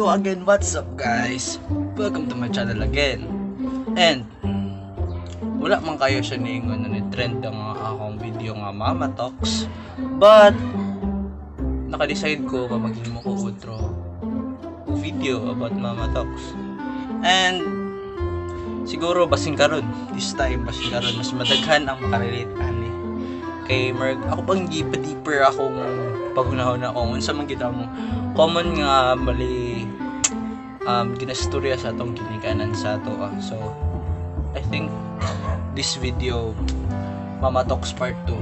Yo again, what's up guys? Welcome to my channel again. And wala man kayo siya niingon na ni trend ang akong video nga Mama Talks. But naka-decide ko ba maghimo ko otro video about Mama Talks. And siguro basin karon, this time basin karon mas madaghan ang makarelate ani. Kay Merg, ako pang gipa deeper akong paghunahon na kung unsa man gyud ang common nga mali ginastorya sa atong ginikanan sa ato. So I think this video Mama Talks Part 2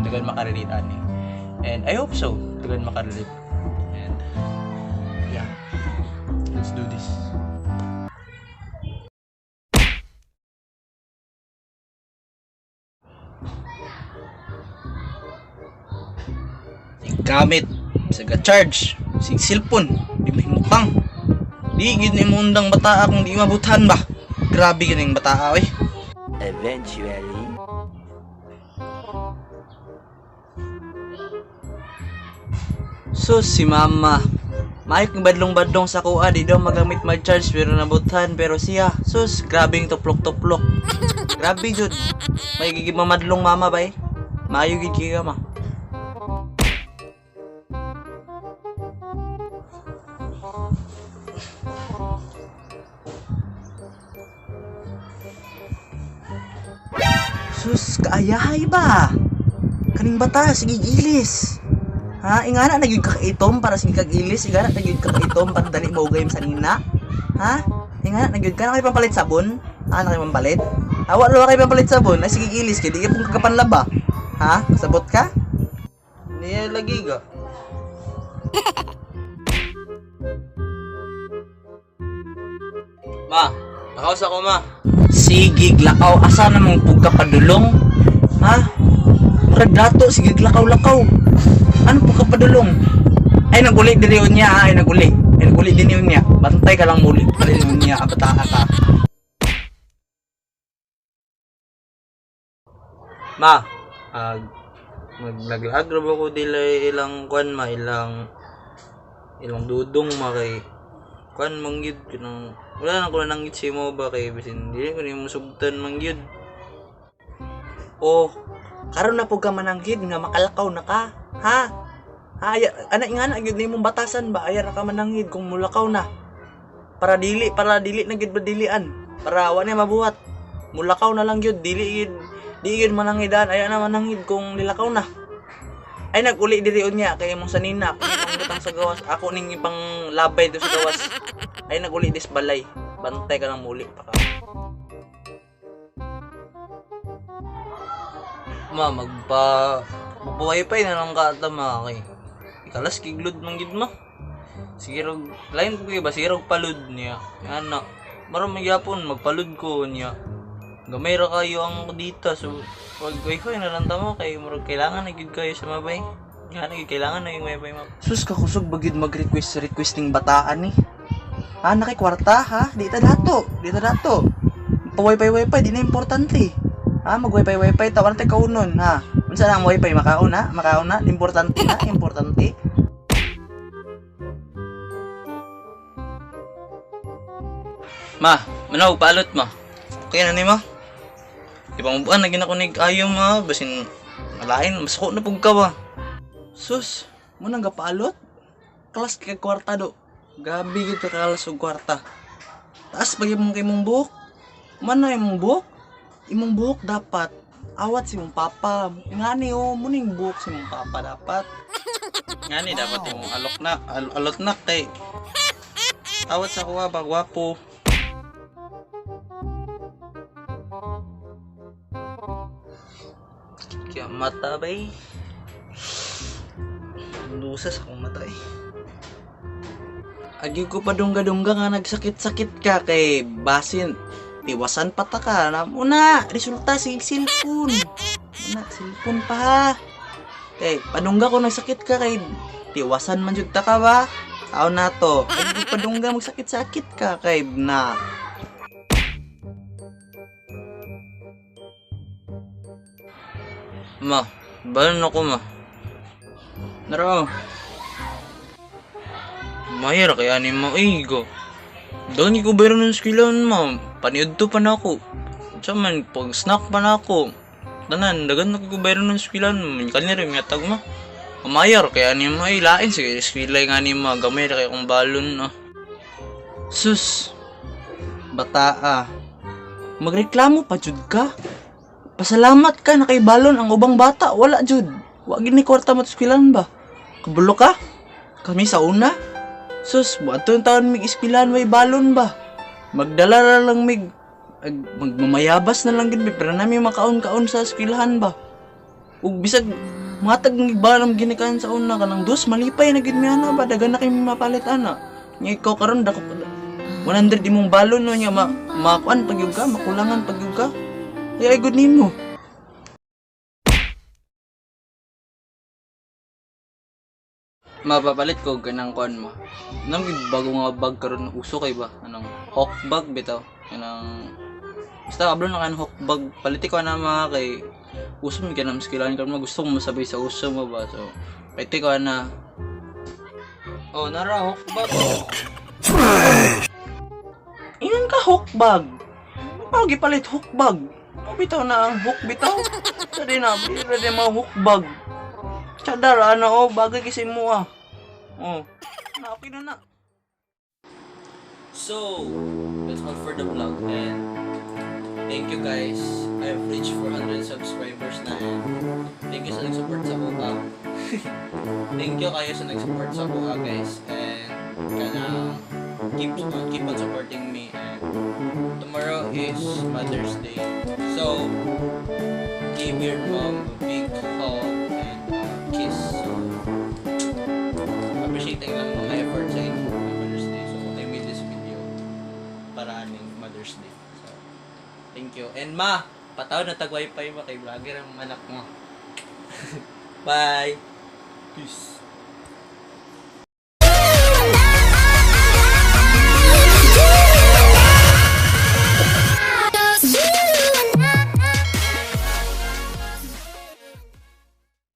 daghan makarelate ani. And I hope so, daghan makarelate. And yeah, let's do this. Gamit sa ga-charge sig cellphone di mahimutang di gid ni mundang bataa kung di mabutan ba. Grabe gid ning bataa oy. Eventually. So si mama maayok ng badlong-badlong sa kuha, di daw magamit mag-charge pero nabutan, pero siya sus grabing tuplok-tuplok. Grabe jud. May gigib mamadlong mama bay. Maayo gid kay ma. Sus, kaayahay ba? Kaning bata, sige gilis. Ha? Ingana na gyud ka kaitom para sige kag ilis, ingana na gyud ka kaitom para dali mo ugay sa nina. Ha? Ingana na gyud ka na kay pampalit sabon? Ha, na kay pampalit? Ha, wala kay pampalit sabon. Ay sige gilis kay di ka pong kakapanlaba. Ha? Kasabot ka? Niya lagi ga. Ma, nakaus ako ma. Sige, lakaw. Asa namang pug ka padulong? Ha? Murag dato, sige lakaw-lakaw. Ano po ka padulong? Ay, naguli din yun niya. Ay, naguli. Ay, naguli din yun niya. Bantay ka lang muli. Din yun niya. Abataa ka. Ma, maglaglag ra ba ko dila ilang kwan ma, ilang dudong ma kay kwan man gyud kanang wala na ko nanggit sa imo ba kay bisin dili ko nimo sugtan man gyud. Oh, karon na pud ka mananggid nga makalakaw na ka. Ha? Ha, ay, ana nga na gyud nimong batasan ba aya ra ka mananggid kung mulakaw na. Para dili na gyud badilian. Para wa na mabuhat. Mulakaw na lang gyud dili gyud di gyud manangidan aya na mananggid kung nilakaw na. Ay naguli diri unya kay imong sanina pang butang sa gawas ako ning ipang labay do sa gawas. Ay naguli dis balay. Bantay ka lang muli pa ka. Ma, magpa magpa-wifi na lang ka ata ma kay. Ikalas kiglod man gid ma. Sige rog line ko kay ba sige rog palud niya. Ana, maron man gyapon magpalud ko niya. Gamay ra kayo ang dita so wag wifi na lang tamo kay murag kailangan na gyud kayo sa mabay. Nga na gyud kailangan na yung wifi ma. Sus kakusog ba gyud mag-request requesting bataan ni. Ha, naki kwarta ha? Di ta dato, di ta dato. Pa wifi wifi di na importante. Ha, mag wifi wifi tawan tay kaunon ha. Unsa na ang wifi makaon na? Makaon na, importante na, importante. Ma, manaw palot ma. Okay na ni ma. Ipangubuan na gina ko nig ayo ma basin malain masuko na pug ka ba. Sus, mo nang gapalot? Kalas kay kwarta do. Gabi gid ka kalas og kwarta. Taas pag imong kay imong buhok. Man na imong buhok? Imong buhok dapat awat si imong papa. Ngani oh, mo ning buhok si imong papa dapat. Ngani dapat imong alok na, alot na kay awat sa kuha ba gwapo. Kaya mata bay. Lusas akong mata eh. Agi ko pa dungga-dungga nga nagsakit-sakit ka kay basin tiwasan pa ta ka na una resulta sige cellphone. Una cellphone pa ha. Kay padungga ko nagsakit ka kay tiwasan man jud ta ka ba? Tao na to. Agi ko padungga magsakit-sakit ka kay na. Ma, balon ako ma. Naro. Mayra kay ani mo ay go. Doon ko bayro ng eskwelahan, ma. Paniudto pa na ako. Sa man pag snack pa na ako. Tanan dagan na ko bayro ng eskwelahan. Kanira mi tag ma. Mayar kay ani mo ay lain sige eskwela nga ni ma gamay ra kay akong balon ah. Sus. Bata ah. Magreklamo pa jud ka. Pasalamat ka na kay balon ang ubang bata wala jud. Wa gid ni kwarta mo eskwelahan ba. Kabulo ka? Kami sa una? Sus, buhaton taon mig eskwelahan may balon ba? Magdala ra lang mig magmamayabas na lang gid mi pero nami makaon-kaon sa eskwelahan ba. Ug bisag matag mig balon ginikan sa una kanang dos malipay na gid mi ana ba, dagan na kay mapalit ana. Nya ikaw karon dako 100 imong balon no nya ma makuan pag ka, makulangan pag ka. Ay good nimo. Mapapalit ko ganang kuan mo. Nang bago nga bag karon uso kay ba? Anong hawk bag bitaw? Kanang basta kablo na kan hawk bag paliti ko na mga kay uso mi kanang skilan karon gusto ko masabay sa uso mo ba. So paliti ko na. Oh, nara hawk bag. Ingon ka hawk bag. Pao gipalit hawk bag. Oh, bitaw na ang hook bitaw. Sa di na, bitaw na mga hook bag. Tsadar, ano, oh, bagay kasi mo ah. Oh. Na, okay na na. So, that's all for the vlog and thank you guys. I've reached 400 subscribers na and thank you sa nag-support sa kuha. Thank you kayo sa nag-support sa kuha, guys. And kanang keep on supporting me and tomorrow is Mother's Day. So, give your mom a big hug and a kiss. So, appreciating lang mga effort sa inyo Mother's Day. So, I made this video para aning Mother's Day. So, thank you. And ma, patawad na tag wifi mo kay vlogger ang anak mo. Bye! Peace!